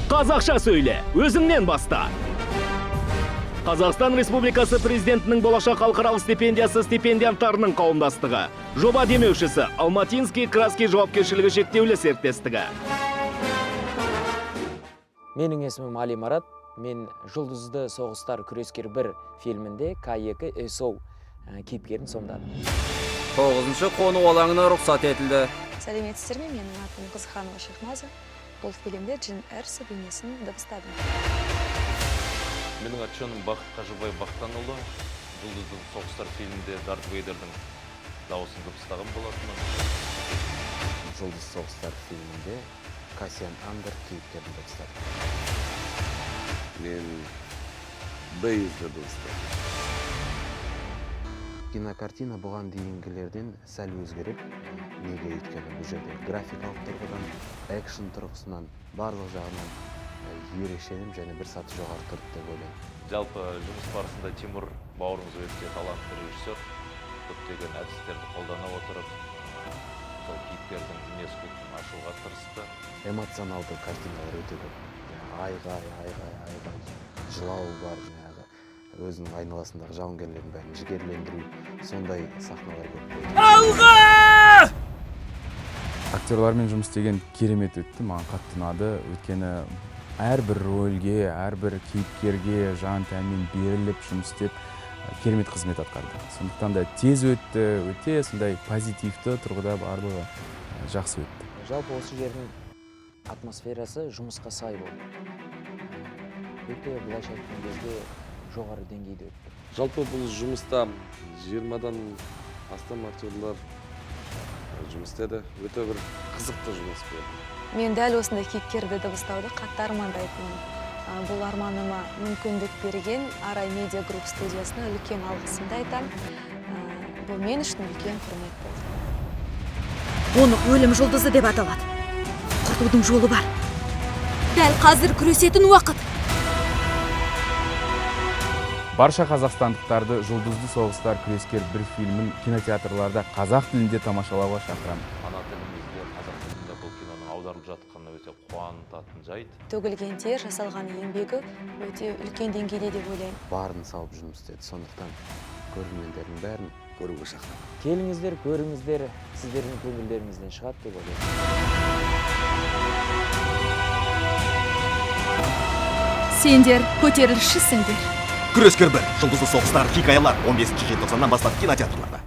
Қазақша сөйле, өзіңнен баста. Қазақстан Республикасы Президентінің болашақ халықаралық стипендиясы стипендианттарының қауымдастығы. Жоба демеушісі Алматинский краски жауапкершілігі шектеулі серіктестігі. Менің есімім Али Марат. Мен Жұлдызды соғыстар күрескер 1 фильмінде К2 СО кейіпкерін сомдадым. 9-шы қону алаңына рұқсат етілді. Сәлеметсіздер ме? Менің атым Қызханова Шехназа. Бұл фильмде Джин Эрсо бейнесін дыбыстадым. Менің аты жөнім Бақыт Қажыбай Бақтанұлы. Жұлдызды соғыстар фильмінде Дарт Вейдердің дауысын дыбыстаған болатынмын. Жұлдыз соғыстар фильмінде Кассиан Андер кейіпкерін дыбыстадым. Мен Бейзді дыбыстадым. Кинокартина бұған дейінгілерден сәл өзгерек. Неге? Өйткені бұл жерде графикалық тұрғыдан, экшн тұрғысынан, барлық жағынан ерекшеленіп және бір саты жоғары тұрды деп ойлаймын. Жалпы жұмыс барысында Тимур бауырымыз өте талантты режиссер. Көптеген әдістерді қолдана отырып, сол кейіпкердің мінез құлқын ашуға тырысты. Эмоционалды картиналар өте көп. Айғай, айғай, айғай, жылау бар, жаңағы өзінің айналасындағы жауынгерлердің бәрін жігерлендіру, сондай сахналар көп болды. Алға! Актерлармен жұмыс істеген керемет өтті, маған қатты ұнады. Өйткені әрбір рөлге, әрбір кейіпкерге жан тәнмен беріліп жұмыс істеп, керемет қызмет атқарды. Сондықтан да тез өтті, өте сондай позитивті тұрғыда барлығы жақсы өтті. Жалпы осы жердің атмосферасы жұмысқа сай болды. Өте, былайша айтқан кезде, жоғары деңгейде өтті. Жалпы бұл жұмыста 20-дан астам актерлар жұмыс істеді. Өте бір қызықты жұмыс болды. Мен дәл осындай кейіпкерді дыбыстауды қатты армандайтынмын. Бұл арманыма мүмкіндік берген Арай Медиа Групп студиясына үлкен алғысымды айтамын. Бұл мен үшін үлкен құрмет болды. Оны өлім жұлдызы деп аталады. Құртудың жолы бар. Дәл қазір күресетін уақыт. Барша қазақстандықтарды Жұлдызды соғыстар күрескер 1 фильмін кинотеатрларда қазақ тілінде тамашалауға шақырамын. Ана тілімізде, қазақ тілінде бұл киноның аударылып жатқаны өте қуантатын жайт. Төгілген тер, жасалған еңбегі өте үлкен деңгейде деп ойлаймын. Барын салып жұмыс істеді. Сондықтан көрермендердің бәрін көруге шақырамын. Келіңіздер, көріңіздер, сіздердің көңілдеріңізден шығады деп ойлаймын. Сендер көтерілісшісіңдер. Күрескер 1, Жұлдызды соғыстар хикаялар 15 желтоқсаннан бастап кинотеатрларда.